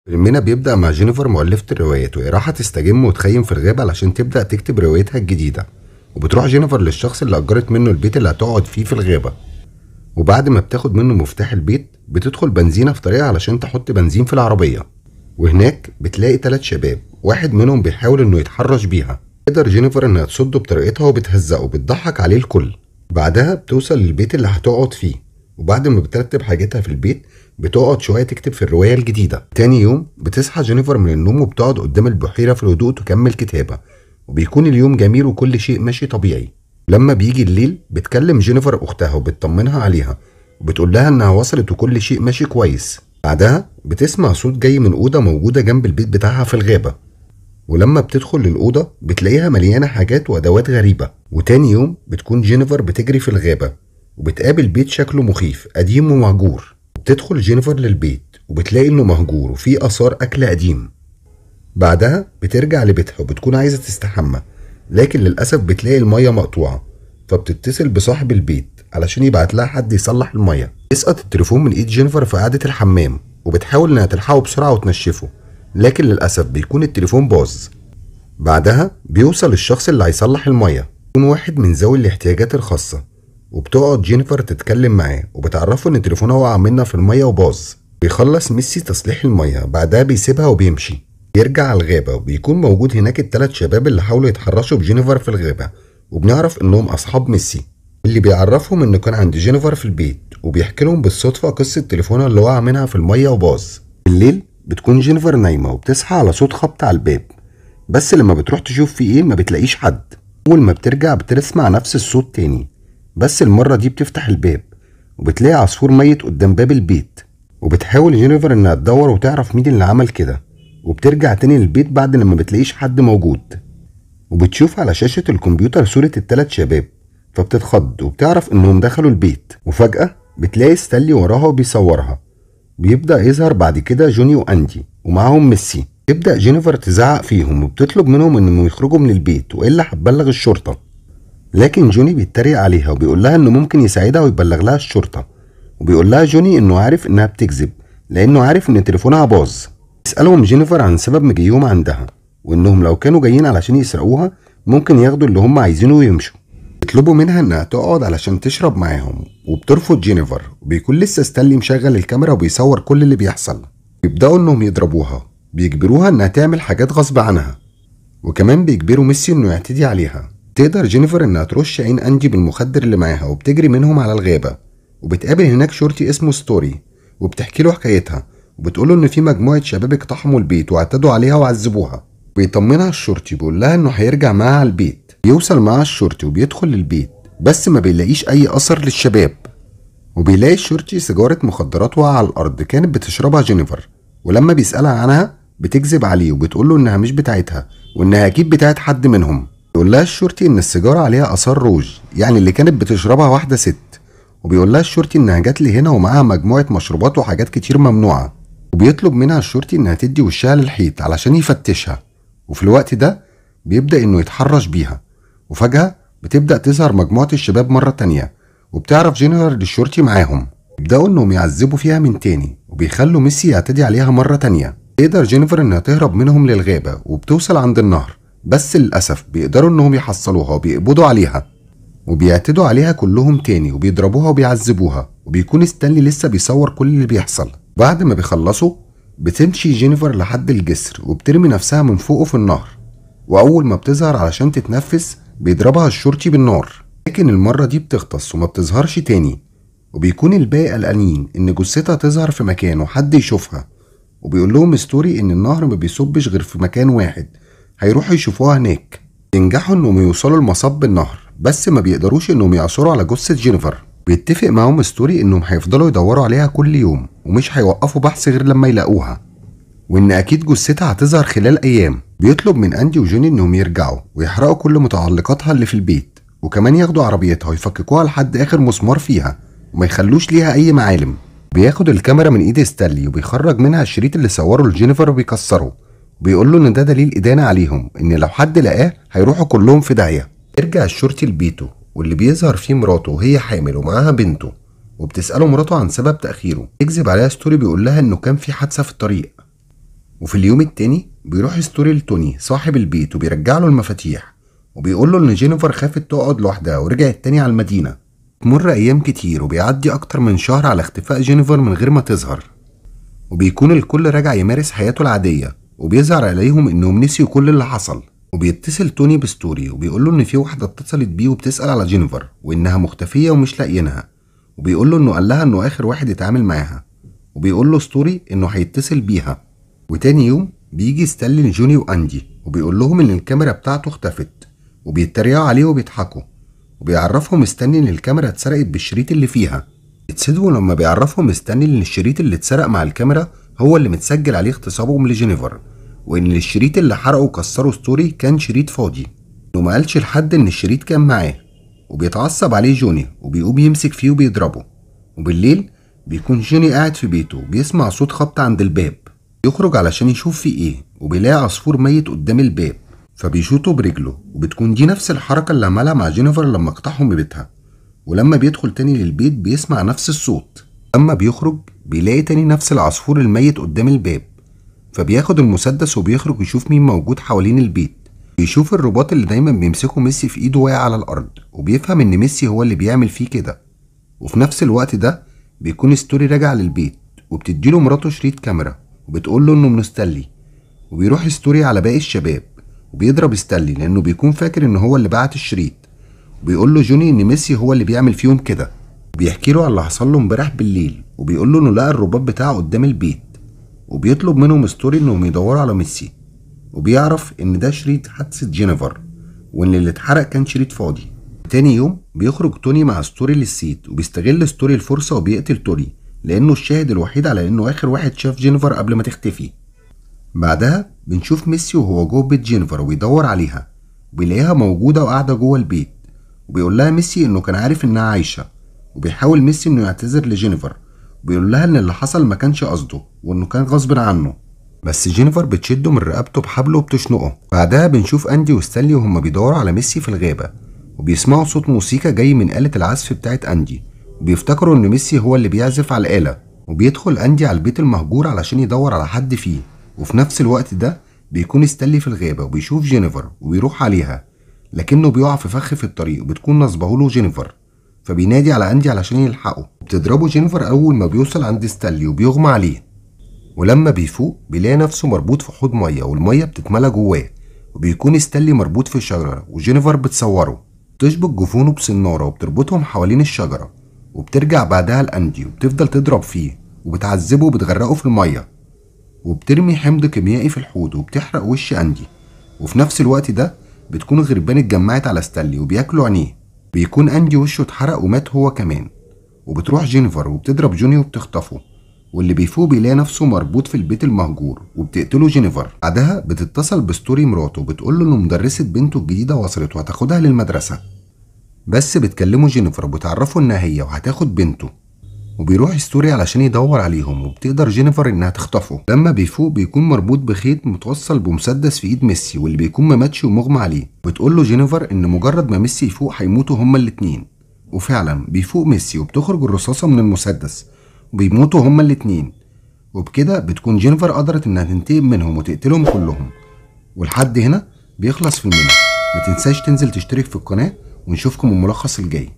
فيلمنا بيبدأ مع جينيفر مؤلفة الروايات، وهي رايحة تستجم وتخيم في الغابة علشان تبدأ تكتب روايتها الجديدة. وبتروح جينيفر للشخص اللي أجرت منه البيت اللي هتقعد فيه في الغابة، وبعد ما بتاخد منه مفتاح البيت بتدخل بنزينة في طريقها علشان تحط بنزين في العربية. وهناك بتلاقي 3 شباب، واحد منهم بيحاول انه يتحرش بيها. تقدر جينيفر انها تصده بطريقتها وبتهزقه وبتضحك عليه الكل. بعدها بتوصل للبيت اللي هتقعد فيه، وبعد ما بترتب حاجتها في البيت بتقعد شوية تكتب في الرواية الجديدة. تاني يوم بتصحى جينيفر من النوم وبتقعد قدام البحيرة في الهدوء تكمل كتابة، وبيكون اليوم جميل وكل شيء ماشي طبيعي. لما بيجي الليل بتكلم جينيفر اختها وبتطمنها عليها وبتقول لها انها وصلت وكل شيء ماشي كويس. بعدها بتسمع صوت جاي من اوضة موجودة جنب البيت بتاعها في الغابة، ولما بتدخل للاوضه بتلاقيها مليانة حاجات وادوات غريبة. وتاني يوم بتكون جينيفر بتجري في الغابة وبتقابل بيت شكله مخيف قديم ومهجور. بتدخل جينيفر للبيت وبتلاقي انه مهجور وفيه اثار اكل قديم. بعدها بترجع لبيتها وبتكون عايزه تستحمى، لكن للاسف بتلاقي المية مقطوعة، فبتتصل بصاحب البيت علشان يبعت لها حد يصلح المية. يسقط التليفون من ايد جينيفر في قعدة الحمام، وبتحاول انها تلحقه بسرعة وتنشفه، لكن للاسف بيكون التليفون باظ. بعدها بيوصل الشخص اللي هيصلح المية، يكون واحد من ذوي الاحتياجات الخاصة، وبتقعد جينيفر تتكلم معاه وبتعرفه ان تليفونها وقع منها في المية وباظ. بيخلص ميسي تصليح المية، بعدها بيسيبها وبيمشي. يرجع على الغابة وبيكون موجود هناك ال3 شباب اللي حاولوا يتحرشوا بجينيفر في الغابة، وبنعرف انهم اصحاب ميسي، اللي بيعرفهم انه كان عند جينيفر في البيت، وبيحكي لهم بالصدفة قصة تليفونها اللي وقع منها في المية وباظ. بالليل بتكون جينيفر نايمة وبتصحى على صوت خبط على الباب، بس لما بتروح تشوف في ايه ما بتلاقيش حد. اول ما بترجع بتسمع نفس الصوت تاني، بس المرة دي بتفتح الباب وبتلاقي عصفور ميت قدام باب البيت. وبتحاول جينيفر انها تدور وتعرف مين اللي عمل كده، وبترجع تاني للبيت بعد لما بتلاقيش حد موجود، وبتشوف على شاشة الكمبيوتر صورة ال3 شباب، فبتتخض وبتعرف انهم دخلوا البيت. وفجأة بتلاقي ستانلي وراها وبيصورها. بيبدأ يظهر بعد كده جوني واندي ومعاهم ميسي. تبدأ جينيفر تزعق فيهم وبتطلب منهم انهم يخرجوا من البيت والا هتبلغ الشرطة، لكن جوني بيتريق عليها وبيقول لها انه ممكن يساعدها ويبلغ لها الشرطة. وبيقول لها جوني انه عارف انها بتكذب لانه عارف ان تليفونها باظ. يسألهم جينيفر عن سبب مجيهم عندها، وانهم لو كانوا جايين علشان يسرقوها ممكن ياخدوا اللي هم عايزينه ويمشوا. بيطلبوا منها انها تقعد علشان تشرب معاهم، وبترفض جينيفر. وبيكون لسه ستانلي مشغل الكاميرا وبيصور كل اللي بيحصل. بيبدأوا انهم يضربوها، بيجبروها انها تعمل حاجات غصب عنها، وكمان بيجبروا ميسي انه يعتدي عليها. تقدر جينيفر انها ترش عين اندي بالمخدر اللي معاها، وبتجري منهم على الغابة. وبتقابل هناك شرطي اسمه ستوري، وبتحكي له حكايتها وبتقوله ان في مجموعة شباب اقتحموا البيت واعتدوا عليها وعذبوها. بيطمنها الشرطي بيقول لها انه هيرجع معاها على البيت. بيوصل معاها الشرطي وبيدخل للبيت، بس ما بيلاقيش اي اثر للشباب. وبيلاقي الشرطي سيجارة مخدرات واقعة على الارض كانت بتشربها جينيفر، ولما بيسألها عنها بتكذب عليه وبتقول له انها مش بتاعتها وانها اكيد بتاعت حد منهم. بيقول لها الشرطي ان السيجارة عليها اثار روج، يعني اللي كانت بتشربها واحدة ست. وبيقول لها الشرطي انها جات لي هنا ومعاها مجموعة مشروبات وحاجات كتير ممنوعة. وبيطلب منها الشرطي انها تدي وشها للحيط علشان يفتشها، وفي الوقت ده بيبدأ انه يتحرش بيها. وفجأة بتبدأ تظهر مجموعة الشباب مرة تانية، وبتعرف جينيفر للشرطي معاهم. بيبدأوا انهم يعذبوا فيها من تاني، وبيخلوا ميسي يعتدي عليها مرة تانية. تقدر جينيفر انها تهرب منهم للغابة، وبتوصل عند النهر، بس للأسف بيقدروا انهم يحصلوها وبيقبضوا عليها، وبيعتدوا عليها كلهم تاني وبيضربوها وبيعذبوها. وبيكون ستانلي لسه بيصور كل اللي بيحصل. بعد ما بيخلصوا بتمشي جينيفر لحد الجسر وبترمي نفسها من فوقه في النهر، واول ما بتظهر علشان تتنفس بيضربها الشرطي بالنار، لكن المرة دي بتغطس وما بتظهرش تاني. وبيكون الباقي قلقانين ان جثتها تظهر في مكان وحد يشوفها، وبيقول لهم ستوري ان النهر ما بيصبش غير في مكان واحد، هيروحوا يشوفوها هناك. ينجحوا انهم يوصلوا لمصب النهر، بس ما بيقدروش انهم يعثروا على جثة جينيفر. بيتفق معاهم ستوري انهم هيفضلوا يدوروا عليها كل يوم ومش هيوقفوا بحث غير لما يلاقوها، وان اكيد جثتها هتظهر خلال ايام. بيطلب من اندي وجوني انهم يرجعوا ويحرقوا كل متعلقاتها اللي في البيت، وكمان ياخدوا عربيتها ويفككوها لحد اخر مسمار فيها وما يخلوش ليها اي معالم. بياخد الكاميرا من ايد ستانلي وبيخرج منها الشريط اللي صوره لجينيفر وبيكسره، بيقول له ان ده دليل ادانة عليهم، ان لو حد لقاه هيروحوا كلهم في داهية. يرجع الشرطي لبيته واللي بيظهر فيه مراته وهي حامل ومعاها بنته، وبتسأله مراته عن سبب تأخيره. يكذب عليها ستوري بيقول لها انه كان في حادثة في الطريق. وفي اليوم التاني بيروح ستوري لتوني صاحب البيت وبيرجع له المفاتيح، وبيقول له ان جينيفر خافت تقعد لوحدها ورجعت تاني على المدينة. تمر ايام كتير وبيعدي اكتر من شهر على اختفاء جينيفر من غير ما تظهر، وبيكون الكل راجع يمارس حياته العادية، وبيظهر عليهم انهم نسيوا كل اللي حصل. وبيتصل توني بستوري وبيقول له ان في واحدة اتصلت بيه وبتسأل على جينيفر وانها مختفية ومش لاقيينها، وبيقول له انه قال لها انه اخر واحد اتعامل معاها، وبيقول له ستوري انه هيتصل بيها. وتاني يوم بيجي ستانلي لجوني واندي وبيقول لهم ان الكاميرا بتاعته اختفت، وبيتريقوا عليه وبيضحكوا، وبيعرفهم ستانلي ان الكاميرا اتسرقت بالشريط اللي فيها. اتصدموا لما بيعرفهم ستانلي ان الشريط اللي اتسرق مع الكاميرا هو اللي متسجل عليه اغتصابهم لجينيفر، وان الشريط اللي حرقه وكسره ستوري كان شريط فاضي، وما قالش لحد ان الشريط كان معاه. وبيتعصب عليه جوني وبيقوم يمسك فيه وبيضربه. وبالليل بيكون جوني قاعد في بيته وبيسمع صوت خبط عند الباب، يخرج علشان يشوف فيه ايه، وبيلاقي عصفور ميت قدام الباب فبيشوطه برجله، وبتكون دي نفس الحركة اللي عملها مع جينيفر لما اقتحم بيتها. ولما بيدخل تاني للبيت بيسمع نفس الصوت، اما بيخرج بيلاقي تاني نفس العصفور الميت قدام الباب، فبياخد المسدس وبيخرج يشوف مين موجود حوالين البيت. بيشوف الرباط اللي دايما بيمسكه ميسي في ايده واقع على الارض، وبيفهم ان ميسي هو اللي بيعمل فيه كده. وفي نفس الوقت ده بيكون ستوري راجع للبيت، وبتديله مراته شريط كاميرا وبتقول له انه من ستانلي. وبيروح ستوري على باقي الشباب وبيضرب ستانلي لانه بيكون فاكر ان هو اللي بعت الشريط، وبيقول له جوني ان ميسي هو اللي بيعمل فيهم كده. وبيحكي له على اللي حصل له امبارح بالليل، وبيقول له انه لقى الرباط بتاعه قدام البيت، وبيطلب منهم ستوري انهم يدوروا على ميسي. وبيعرف ان ده شريط حادثة جينيفر، وان اللي اتحرق كان شريط فاضي. تاني يوم بيخرج توني مع ستوري للصيد، وبيستغل ستوري الفرصة وبيقتل توني لانه الشاهد الوحيد على انه اخر واحد شاف جينيفر قبل ما تختفي. بعدها بنشوف ميسي وهو جوه بيت جينيفر وبيدور عليها، وبيلاقيها موجودة وقاعدة جوه البيت، وبيقول لها ميسي انه كان عارف انها عايشة. وبيحاول ميسي انه يعتذر لجينيفر، وبيقول لها ان اللي حصل ما كانش قصده وانه كان غصب عنه، بس جينيفر بتشده من رقبته بحبله وبتشنقه. بعدها بنشوف اندي وستانلي وهما بيدوروا على ميسي في الغابة، وبيسمعوا صوت موسيقى جاي من آلة العزف بتاعت اندي، وبيفتكروا ان ميسي هو اللي بيعزف على الآلة. وبيدخل اندي على البيت المهجور علشان يدور على حد فيه، وفي نفس الوقت ده بيكون ستانلي في الغابة وبيشوف جينيفر وبيروح عليها، لكنه بيقع في فخ في الطريق وبتكون نصبه له جينيفر، فبينادي على اندي علشان يلحقه. بتضربه جينيفر اول ما بيوصل عند ستانلي وبيغمى عليه، ولما بيفوق بيلاقي نفسه مربوط في حوض مية والمية بتتملى جواه، وبيكون ستانلي مربوط في شجرة وجينيفر بتصوره. بتشبك جفونه بسناره وبتربطهم حوالين الشجرة، وبترجع بعدها لاندي وبتفضل تضرب فيه وبتعذبه وبتغرقه في المية، وبترمي حمض كيميائي في الحوض وبتحرق وش اندي. وفي نفس الوقت ده بتكون غربان اتجمعت على ستانلي وبياكلوا عينيه، بيكون اندي وشه اتحرق ومات هو كمان. وبتروح جينيفر وبتضرب جوني وبتخطفه، واللي بيفوق بيلاقي نفسه مربوط في البيت المهجور وبتقتله جينيفر. بعدها بتتصل بستوري مراته وبتقول له ان مدرسة بنته الجديدة وصلت وهتاخدها للمدرسة، بس بتكلمه جينيفر وبتعرفه انها هي وهتاخد بنته. وبيروح ستوري علشان يدور عليهم، وبتقدر جينيفر انها تخطفه. لما بيفوق بيكون مربوط بخيط متوصل بمسدس في ايد ميسي واللي بيكون ما ماتش ومغمى عليه. بتقول له جينيفر ان مجرد ما ميسي يفوق هيموتوا هما الاتنين، وفعلا بيفوق ميسي وبتخرج الرصاصة من المسدس وبيموتوا هما الاتنين. وبكده بتكون جينيفر قدرت انها تنتقم منهم وتقتلهم كلهم. ولحد هنا بيخلص فيلمنا. ما تنساش تنزل تشترك في القناة، ونشوفكم الملخص الجاي.